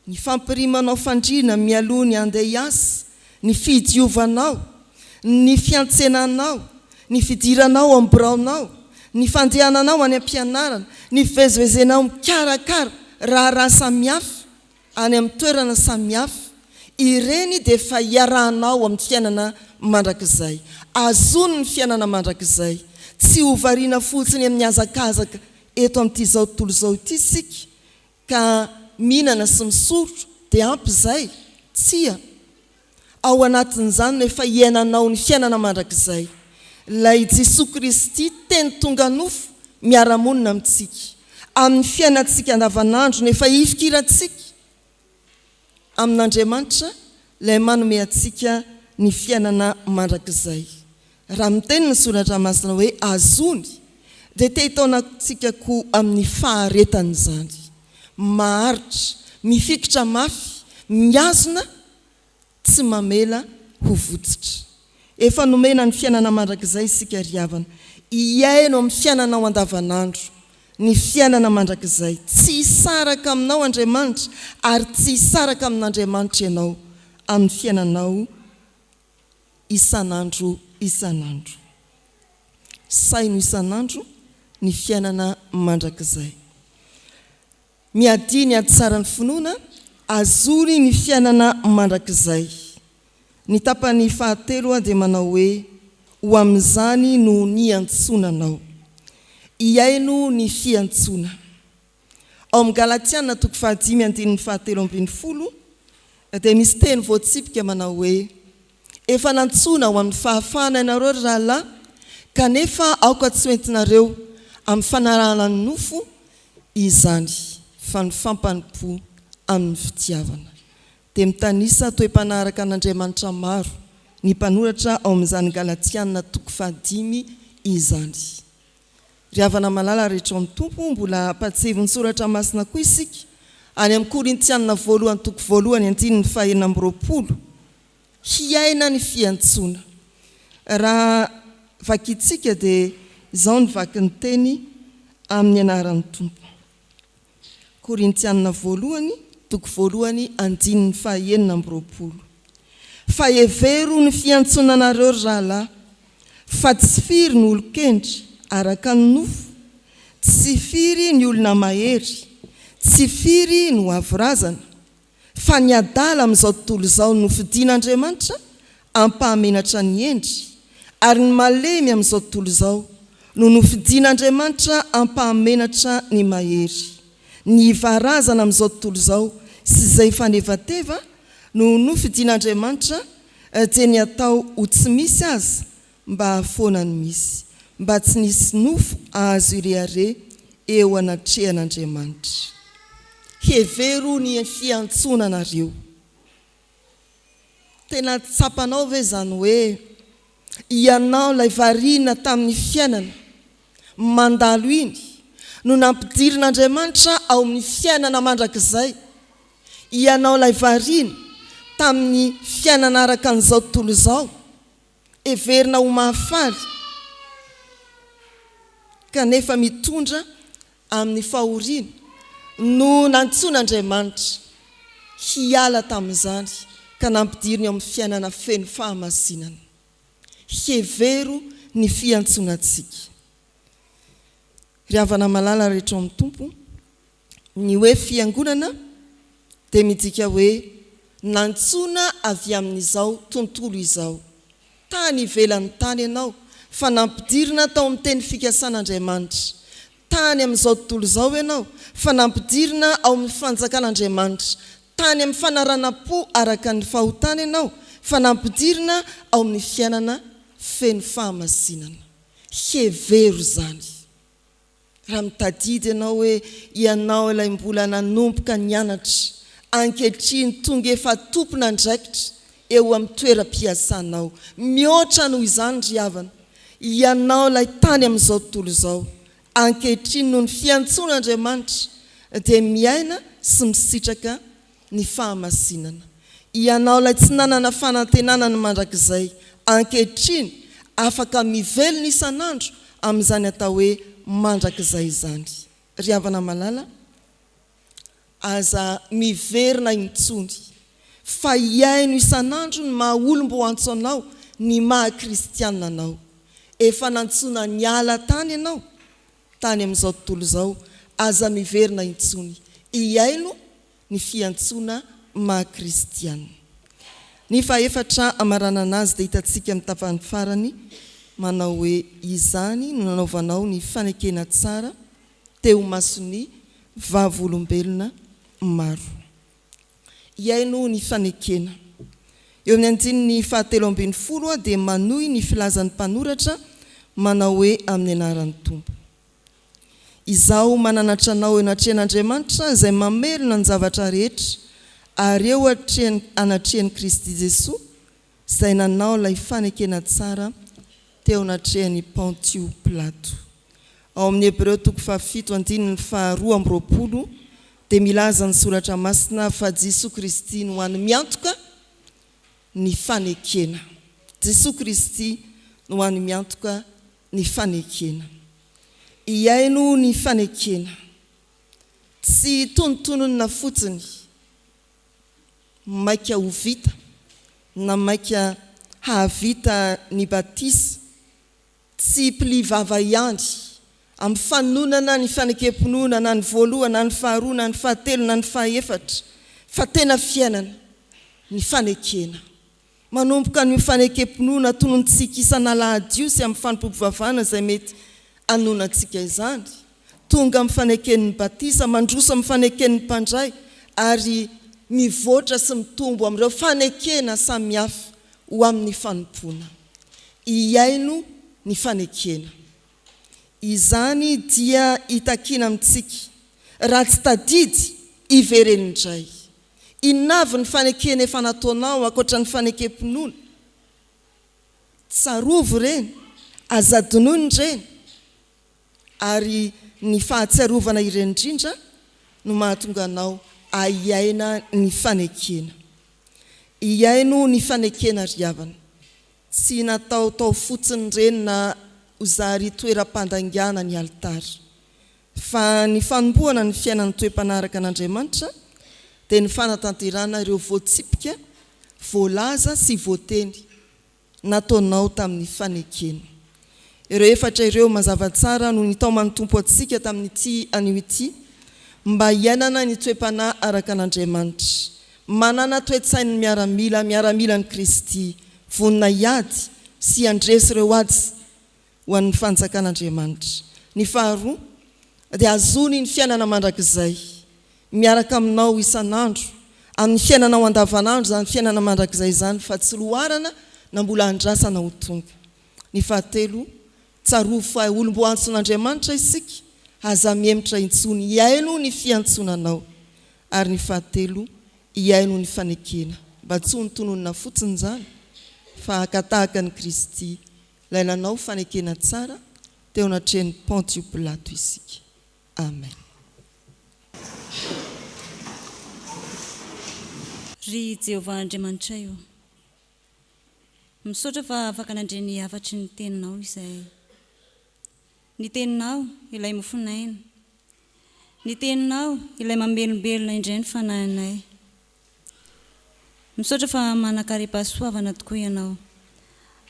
ny fampirimanao fandriana mialoha ny handeha hiasa, ny fidiovanao, ny fiantsenanao, ny fidiranao ao amin'ny biraonao, ny fandehananao any am-pianarana, ny fivezivezenao mikarakara raharaha samihafa, any amin'ny toerana samihafa, ireny dia efa iarahanao amin'ny fiainana mandrakizay. Azony ny fiainana mandrakizay. Tsy ho variana fotsiny amin'ny hazakazaka eto amin'ity izao tontolo izao ity isika ka mihinana sy misotro dia ampy izay. Tsia. Ao anatin'izany no efa iainanao ny fiainana mandrakizay. Ilay Jesoa Kristy Teny tonga nofo miara-monina amintsika. Amin'ny fiainantsika andavanandro no efa ifikirantsika amin'Andriamanitra ilay manome antsika ny fiainana mandrakizay. Raha miteny ny Soratra Masina hoe azony dia te hitaona antsika koa amin'ny faharetana izany. Maharitra, mifikitra mafy, mihazona tsy mamela ho votsotra. Efa nomena ny fiainana mandrakizay isika ry havana. Hiaino amin'ny fiainanao andavanandro ny fiainana mandrakizay. Tsy hisaraka aminao Andriamanitra ary tsy hisaraka amin'Andriamanitra ianao amin'ny fiainanao isan'andro isan'andro. Saino isan'andro ny fiainana mandrakizay. Miadia ny ady tsaran'ny finoana, azory ny fiainana mandrakizay. Ny tapany fahatelo dia manao hoe, Ho amin'izany no niantsoana anao. Hihaino ny fiantsoana. Ao amin'ny Galatiana toko fahadimy andininy fahatelo ambin'ny folo dia misy teny voatsipika manao hoe, Efa nantsoina ho amin'ny fahafahana ianareo, ry rahalahy, kanefa aoka tsy ho entinareo amin'ny fanarahana ny nofo izany, fa ny fampanompoa amin'ny fitiavana. Dia mitanisa toe-panaraka an'Andriamanitra maro. ny mpanoratra ao amin'izany Galatiana toko fahadimy izany. Ry havana malala rehetra ao amin'ny Tompo, mbola ampahatsiahivin'ny Soratra Masina koa isika any amin'ny Korintiana voalohany toko voalohany andininy fahenina amby 20, hiaina ny fiantsoana. Raha vakintsika dia izao ny vakin'ny teny amin'ny anaran'ny Tompo. Korintiana voalohany, toko voalohany, andininy faha 26. Fa hevero ny fiantsoana anareo, ry rahalahy, fa tsy firy ny olon-kendry araka ny nofo, tsy firy ny olona mahery, tsy firy no avo razana, Fa ny adala amin'izao tontolo izao nofidin'Andriamanitra hampahamenatra ny hendry, ary ny malemy amin'izao tontolo izao no nofidin'Andriamanitra hampahamenatra ny mahery. Ny ivarazana amin'izao tontolo izao sy izay fanevateva no nofidin'Andriamanitra dia ny atao ho tsy misy aza mba hahafoana ny misy, mba tsy nisy nofo azo hirehareha eo anatrehan'Andriamanitra. Hevero ny fiantsoana anareo. Tena tsapanao ve izany hoe ianao ilay variana tamin'ny fiainana mandalo iny no nampidirin'Andriamanitra ao amin'ny fiainana mandrakizay? Ianao ilay variana tamin'ny fiainana araka an'izao tontolo izao heverina ho mahafaly kanefa mitondra amin'ny fahoriana no nantsoin'Andriamanitra hiala tamin'izany ka nampidiriny ao amin'ny fiainana feno fahamasinana. Hevero ny fiantsoana antsika. Ry havana malala rehetra ao amin'ny Tompo, Ny hoe fiangonana dia midika hoe nantsoina avy amin'izao tontolo izao. Tany ivelan'ny tany ianao fa nampidirina tao amin'ny teny fikasan'Andriamanitra. Tany amin'izao tontolo izao ianao fa nampidirina ao amin'ny fanjakan'Andriamanitra. Tany amin'ny fanaranam-po araka ny fahotana ianao fa nampidirina ao amin'ny fiainana feno fahamasinana. Hevero izany. Raha mitadidy ianao hoe ianao ilay mbola nanomboka nianatra, ankehitriny tonga efa tompon'andraikitra eo amin'ny toeram-piasanao. Mihoatra noho izany ry havana, ianao ilay tany amin'izao tontolo izao, ankehitriny noho ny fiantsoan'Andriamanitra dia miaina sy misitraka ny fahamasinana. Ianao ilay tsy nanana fanantenana ny mandrakizay, ankehitriny afaka mivelona isan'andro amin'izany atao hoe mandrakizay izany. Ry havana malala, aza miverina intsony, fa hiaino isan'andro ny maha olom-boantso anao, ny maha kristiana anao. Efa nantsoina niala tany ianao, tany amin'izao tontolo izao, aza miverina intsony. Hiaino ny fiantsoana maha kristiana. Ny fahefatra hamaranana azy dia hitantsika amin'ny tapany farany manao hoe izany no nanaovanao ny fanekena tsara teo imason'ny vavolombelona maro. Hihaino ny fanekena. Eo amin'ny andininy fahatelo ambin'ny folo dia manohy ny filazan'ny mpanoratra manao hoe amin'ny anaran'ny Tompo. Izaho mananatra anao eo anatrehan'Andriamanitra izay mamelona ny zavatra rehetra ary eo anatrehan'i Kristy Jesoa izay nanao ilay fanekena tsara teo anatrehan'i Pontio Pilato. Ao amin'ny Hebreo toko fahafito andininy faha 22 dia milaza ny Soratra Masina fa Jesoa Kristy no hany miantoka ny fanekena. Jesoa Kristy no hany miantoka ny fanekena. Hihaino ny fanekena. Tsy tonontononina fotsiny, maika ho vita na maika hahavita ny batisa, tsy pli vava ihany amin'ny fanononana ny fanekem-pinoana na ny voalohany na ny faharoa na ny fahatelo na ny fahaefatra, fa tena fiainana ny fanekena. Manomboka an'io fanekem-pinoana tonontsika isan'alahady io sy amin'ny fanompoam-pivavahana izay mety hanonantsika izany, tonga amin'ny faneken'ny batisa, mandroso amin'ny faneken'ny mpandray, ary mivoatra sy mitombo amin'ireo fanekena samihafa ho amin'ny fanompoana. Hihaino ny fanekena. Izany dia itakiana amintsika, raha tsy tadidy, hivereno indray. Inona avy ny fanekena efa nataonao ankoatra ny fanekem-pinoana? Tsarovy ireny, aza adinoina ireny, ary ny fahatsiarovana ireny indrindra no mahatonga anao ahiaina ny fanekena. Hiaino ny fanekena ry havana. Tsy nataotao fotsiny ireny na ho zary toeram-pandaingana ny alitara. Fa ny fanombohana ny fiainan'ny toe-panaraka an'Andriamanitra dia ny fanatanterahana ireo voatsipika voalaza sy voateny nataonao tamin'ny fanekena. Ireo efatra ireo mazava tsara no nitaoman'ny Tompo antsika tamin'ity anio ity mba hiainana ny toe-panahy araka an'Andriamanitra. Manana toe-tsain'ny miaramila, miaramilan'i Kristy, vonona hiady sy handresy ireo ady ho an'ny fanjakan'Andriamanitra. Ny faharoa dia azony ny fiainana mandrakizay miaraka aminao isan'andro, amin'ny fiainanao andavanandro izany fiainana mandrakizay izany fa tsy loharana na mbola andrasana ho tonga. Ny fahatelo, tsarovy fa olom-boantson'Andriamanitra isika, aza mihemotra intsony, hihaino ny fiantsoana anao. Ary ny fahatelo, hihaino ny fanekena, mba tsy ho notononina fotsiny izany fa haka tahaka an'i Kristy Ilay nanao fanekena tsara teo anatrehan'i Pontio Pilato isika. Amen. Ry Jehovah Andriamanitray ô, misaotra fa afaka nandre ny hafatry ny Teninao izahay. Ny Teninao, ilay mofon'aina. Ny Teninao, ilay mamelombelona indray ny fanahinay. Misaotra fa manan-karem-pahasoavana tokoa Ianao,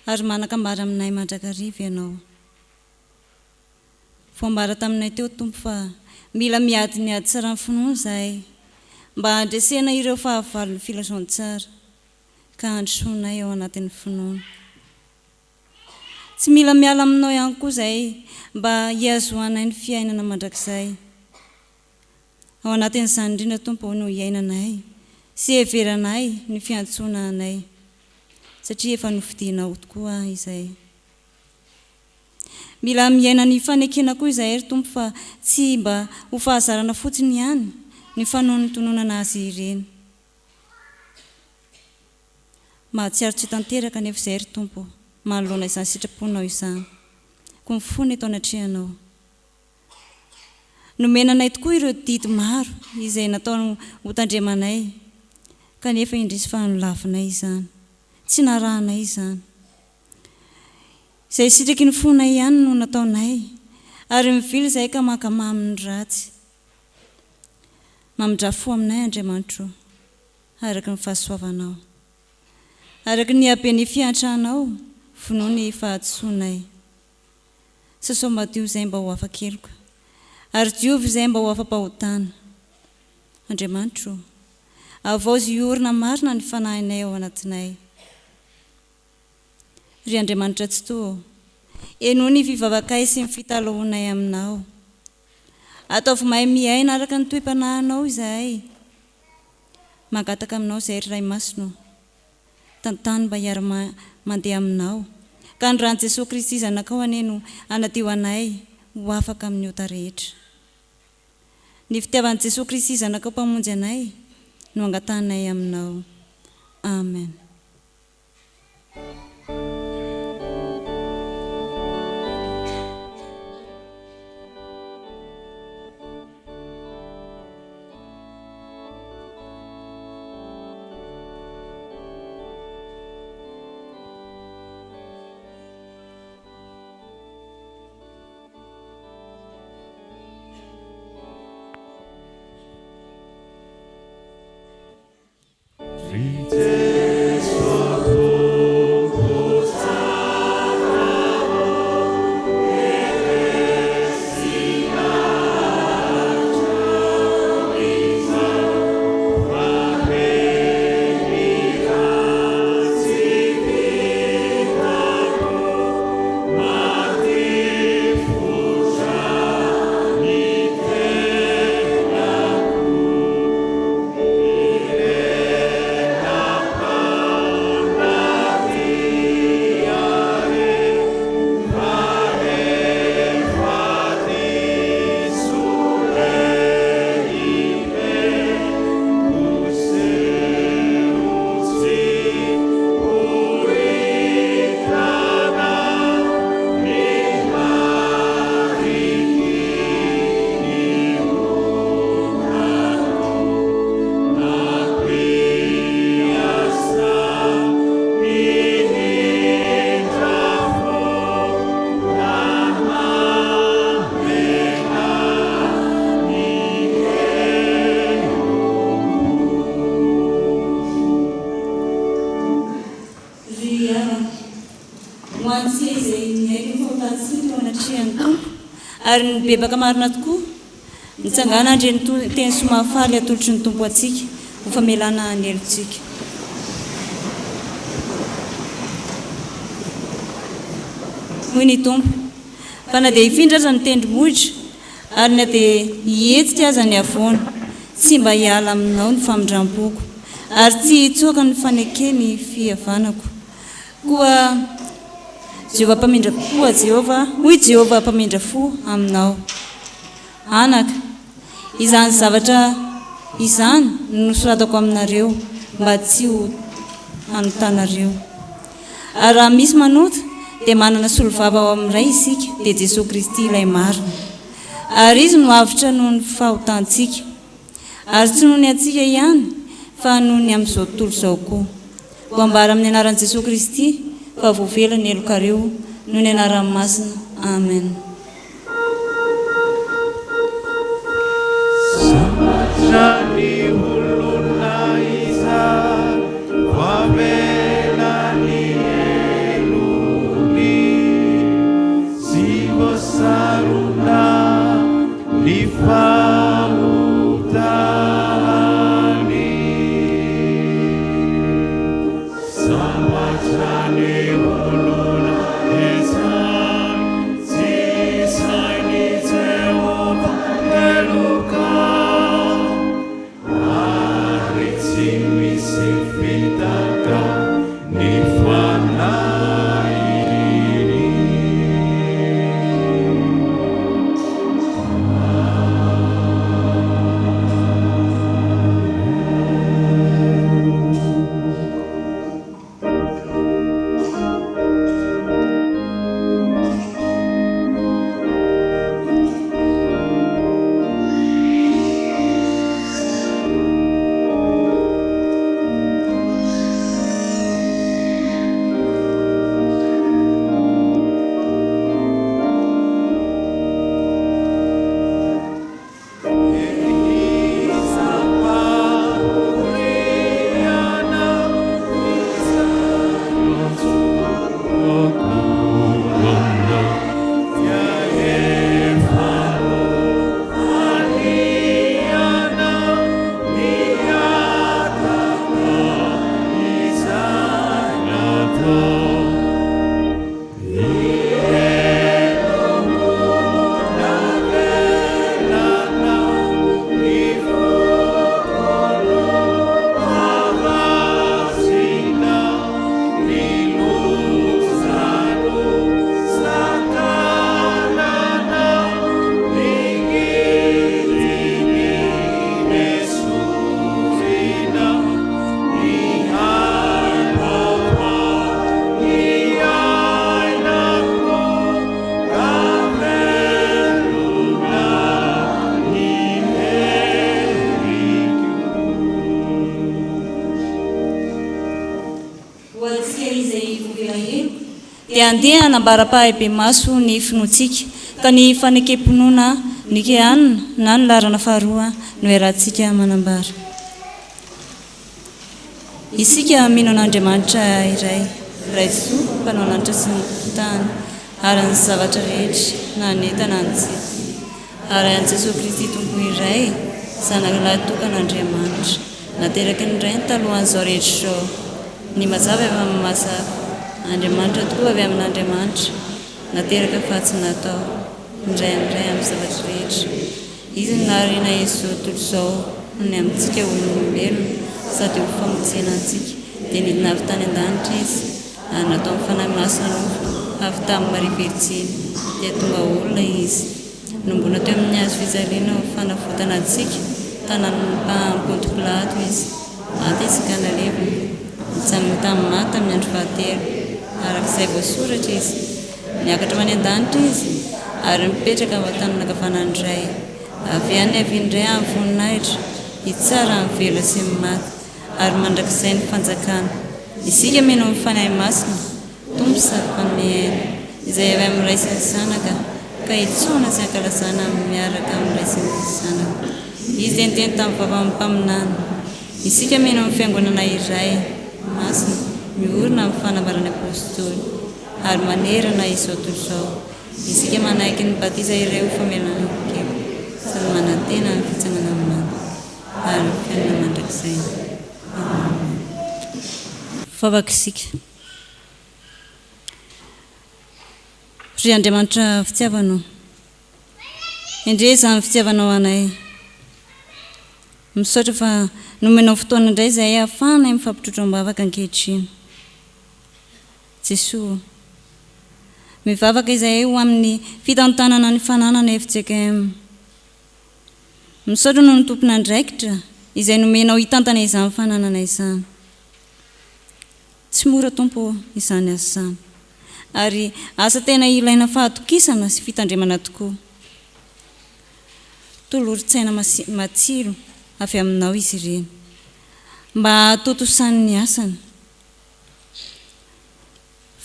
ary manan-kambara aminay mandrakariva Ianao. Voambara taminay teo, Tompo, fa mila miady ny ady tsaran'ny finoana izahay, mba handresena ireo fahavalon'ny filazantsara, ka handrosoanay ao anatin'ny finoana. Tsy mila miala Aminao ihany koa izahay, mba hihazoanay ny fiainana mandrakizay. Ao anatin'izany indrindra Tompo ô no iainanay sy iheveranay ny fiantsoana anay satria efa nofidinao tokoa izay. Mila miaina ny fanekena koa izahay ry Tompo fa tsy mba ho fahazarana fotsiny ihany ny fanonontononana azy ireny. Mahatsiaro tsy tanteraka anefa izahay ry Tompo manoloana izany sitraponao izany. Koa mifona eto anatrehanao. Nomena anay tokoa ireo didy maro izay natao hotandremanay, kanefa indrisy fa nolavinay izany. Tsy narahanay izany. Izay sitraky ny fonay ihany no nataonay, ary mivily izahay ka mankamamy ny ratsy. Mamindrà fo aminay, Andriamanitro, araka ny fahasoavanao. Araka ny haben'ny fiantranao, vonoy ny fahadisoanay. Sasao madio izay mba ho afa-keloka, ary diovy izay mba ho afa-pahotana. Andriamanitro ô, havaozy hiorina marina ny fanahinay ao anatinay. Ry Andriamanitra Tsitoha ô, henoy ny fivavakay sy ny fitalahoanay Aminao. Ataovy mahay miaina araka ny toe-panahinao izahay. Mangataka Aminao izahay, ry Ray Masina ô. Tantano mba hiara-mandeha aminao. Ka ny ran'i Jesoa Kristy Zanakao anie no hanadio anay ho afaka amin'ny ota rehetra. Ny fitiavan'i Jesoa Kristy Zanakao Mpamonjy anay no angatahanay aminao. Amen. Ary nibebaka marina tokoa. Mitsangàna handre ny teny soa mahafaly atolotry ny Tompo antsika ho famelana ny helotsika. Hoy ny Tompo, Fa na dia hifindra aza ny tendrombohitra, ary na dia hihetsika aza ny havoana, tsy mba hiala aminao ny famindram-poko, ary tsy hitsoaka ny fanekeny fihavanako. Koa Jehovah mpamindra koa Jehovah, hoy Jehovah mpamindra fo aminao. Anaka, izany zavatra izany no nosoratako aminareo mba tsy ho hanotanareo. Ary raha misy manota, dia manana solovava ao amin'ny Ray isika, dia Jesoa Kristy ilay marina. Ary Izy no avotra noho ny fahotantsika. Ary tsy noho ny antsika ihany, fa noho ny amin'izao tontolo izao koa. Koa ambara amin'ny anaran'i Jesoa Kristy fa voavela ny helokareo noho ny anarany masina. Amen. Sambatra ny olona izay voavela ny helony sy voasarona ny fahotany. Sambatra ny olona izay tsy sain'i Jehovah heloka, ary tsy misy fitaka ny fanahiny. Ho antsika izay voavela heloka, dia andeha hanambara ampahibemaso ny finoantsika, ka ny fanekem-pinoana nikeana na ny laharana faharoa no iarahantsika manambara. Isika mino an'Andriamanitra iray, Ray Tsitoha, Mpanao lanitra sy ny tany, ary ny zavatra rehetra, na ny hita na ny tsy hita, ary an'i Jesoa Kristy Tompo iray, Zanaka lahy tokan'Andriamanitra, nateraky ny Rainy talohan'izao rehetra izao, ny mazava avy amin'ny mazava, Andriamanitra tokoa avy amin'Andriamanitra, nateraka fa tsy natao, ny Ray amin'ny Ray amin'ny zavatra rehetra. Izy no nahariana izao tontolo izao noho ny amintsika olombelona sady ho famonjena antsika. Dia nidina avy tany an-danitra Izy, ary nataon'ny Fanahy Masina nofo avy tamin'i Maria Virjiny, dia tonga olona Izy. Nombona teo amin'ny hazo fijaliana ho fanavotana antsika tanan'ny Ponto Pilato Izy. Maty Izy ka nalevina. Nitsangana tamin'ny maty tamin'ny andro fahatelo, araka izay voasoratra Izy. Niakatra ho any an-danitra Izy, ary mipetraka ao an-tanana ankavanan'ny Ray. Avy any niaviany indray amin'ny voninahitra, hitsara ny velona sy ny maty, ary mandrakizay ny fanjakany. Isika mino ny Fanahy Masina, Tompo sady Mpanome aina, izay avy amin'ny Ray sy ny Zanaka, ka itsaohana sy ankalazana miaraka amin'ny Ray sy ny Zanaka. Izy dia niteny tamin'ny vavan'ny mpaminany. Isika mino ny Fiangonana iray, masina, miorina amin'ny fanambaran'ny Apostoly. ary manerana izao tontolo izao. Isika manaiky ny batisa ireo famelan-keloka sady manantena ny fitsanganan'ny maty ary ny fiainana mandrakizay. Amen. Vavaka isika. Ry Andriamanitra fitiavana ô, endrey izany fitiavanao anay. Misaotra fa nomenao fotoana indray izahay ahafahanay mifampitrotro am-bavaka ankehitriny. Jesoa ô. Mivavaka izahay ho amin'ny fitantanana ny fananana fjkm. Misaotra noho ny tompon'andraikitra izay nomenao hitantana izany fananana izany. Tsy mora Tompo ô izany asa izany. Ary asa tena ilaina fahatokisana sy fitandremana tokoa. Tolorin-tsaina matsiro avy aminao izy ireny mba hahatontosany ny asany.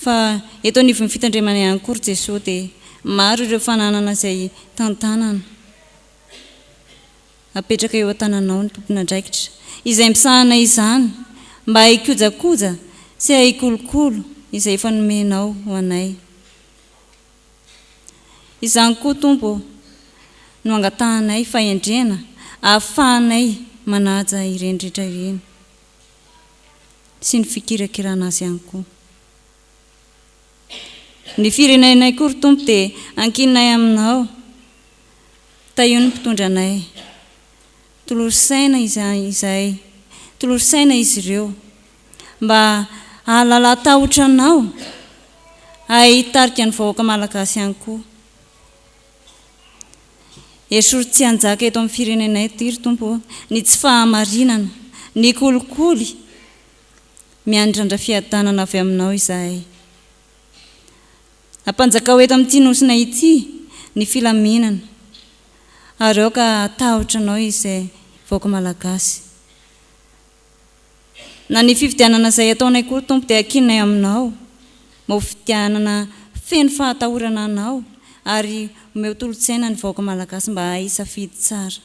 Fa eto anivon'ny fitandremana ihany koa ry Jesoa dia maro ireo fananana izay tantanana. Apetraka eo an-tananao ny tompon'andraikitra izay misahana izany mba hikojakoja sy hikolokolo izay efa nomenao ho anay. Izany koa Tompo ô no angatahanay fahendrena ahafahanay manaja ireny rehetra ireny. Sy ny fikirakirana azy ihany koa. Ny firenenay koa ry Tompo dia ankininay aminao. Tahio ny mpitondra anay. Tolory saina izahay, tolory saina izy ireo, mba hahalala tahotra anao, hahay hitarika ny vahoaka malagasy ihany koa. Esory tsy hanjaka eto amin'ny firenenay ity ry Tompo ô, ny tsy fahamarinana, ny kolikoly, miandrandra fiadanana avy aminao izahay. Ampanjakao eto amin'ity nosinay ity ny filaminana, ary aoka hatahotra anao izay vahoaka malagasy. Na ny fifidianana izay ataonay koa Tompo dia ankininay aminao, mba ho fifidianana feno fahatahorana anao ary omeo tolo-tsaina ny vahoaka malagasy mba hahay hisafidy tsara.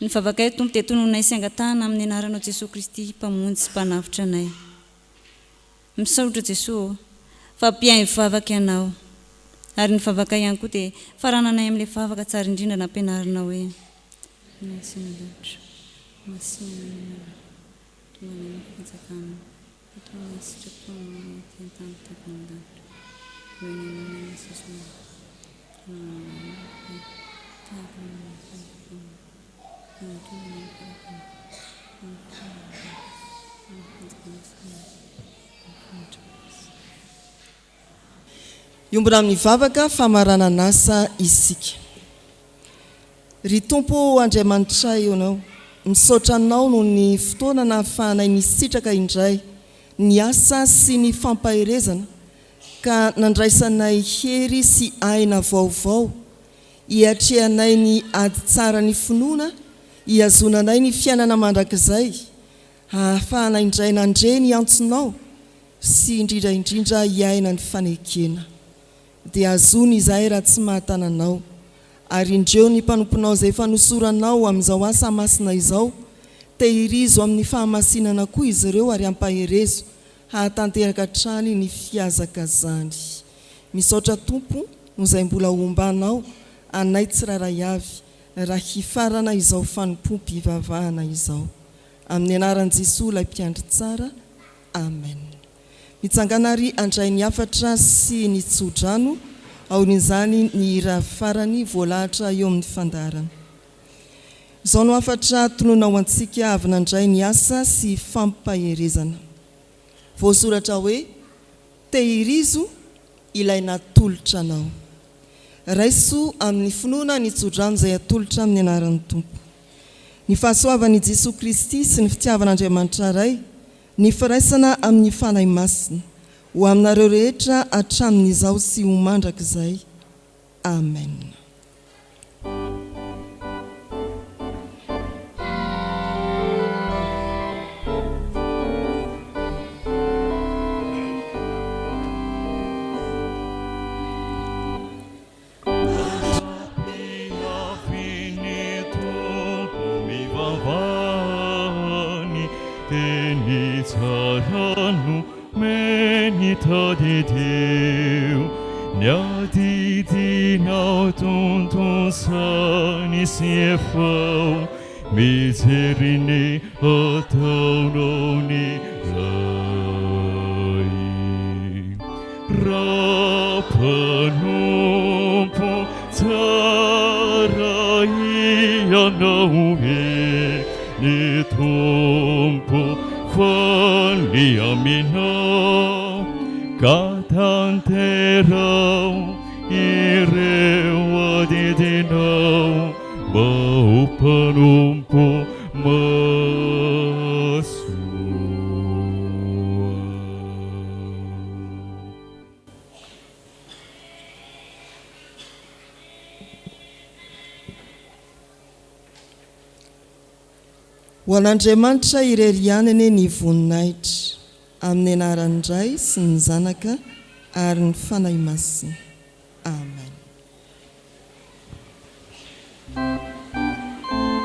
Ny vavakay Tompo dia tononay sy angatahana amin'ny anaranao Jesoa Kristy Mpamonjy sy Mpanavotra anay. Misaotra Jesoa ô, fa mpihaino vavaka Ianao. Ary ny vavakay ihany koa dia farananay amin'ilay vavaka tsara indrindra nampianarinao hoe, Ray izay any an-danitra, masina ny anaranao, tonga anie ny fanjakanao, atao anie ny sitraponao ety an-tany tahaka ny any an-danitra. Omeo ny haninay ny sisanao, ary avelao ny helokay tahaka ny namelanay taminao. Hiombona amin'ny vavaka famaranan'asa isika. Ry Tompo ô Andriamanitray ô, misaotra Anao noho ny fotoana nahafahanay nisitraka indray ny asa sy ny fampaherezana ka nandraisanay hery sy aina vaovao Hiatrehanay ny ady tsara ny finoana, hihazonanay ny fiainana mandrakizay, hahafahana indray nandre ny antsonao sy indrindra indrindra hiaina ny fanekena. Dia hazony izahay raha tsy mahatana Anao. Ary indreo ny mpanomponao izay efa nosoranao amin'izao asa masina izao, tehirizo amin'ny fahamasinana koa izy ireo ary ampaherezo hahatanteraka hatrany ny fihazakazany. Misaotra Tompo noho izay mbola hombanao anay tsirairay avy raha hifarana izao fanompoam-pivavahana izao. Amin'ny anaran'i Jesoa ilay Mpiandry tsara. Amen. Mitsangàna ary handray ny hafatra sy ny tso-drano, aorian'izany ny hira farany voalahatra eo amin'ny fandaharana. Izao no hafatra tononina ho antsika avy nandray ny asa sy fampaherezana. Voasoratra hoe. Tehirizo ilay natolotra anao. Raiso amin'ny finoana ny tsodrano izay atolotra amin'ny anaran'ny Tompo. Ny fahasoavan'i Jesoa Kristy sy ny fitiavan'Andriamanitra Ray, ny firaisana amin'ny Fanahy Masina, ho aminareo rehetra hatramin'izao sy ho mandrakizay. Amen. Ny adidinao tontosany sy efao Mijery ny ataonao ny Ray. Raha mpanompo tsara ianao e, ny Tompo faly aminao ka tanteraho ireo adidinao mba ho mpanompo mahasoa. Ho an'Andriamanitra irery ihany anie ny voninahitra, amin'ny anaran'ny Ray sy ny Zanaka ary ny Fanahy Masina. Amen.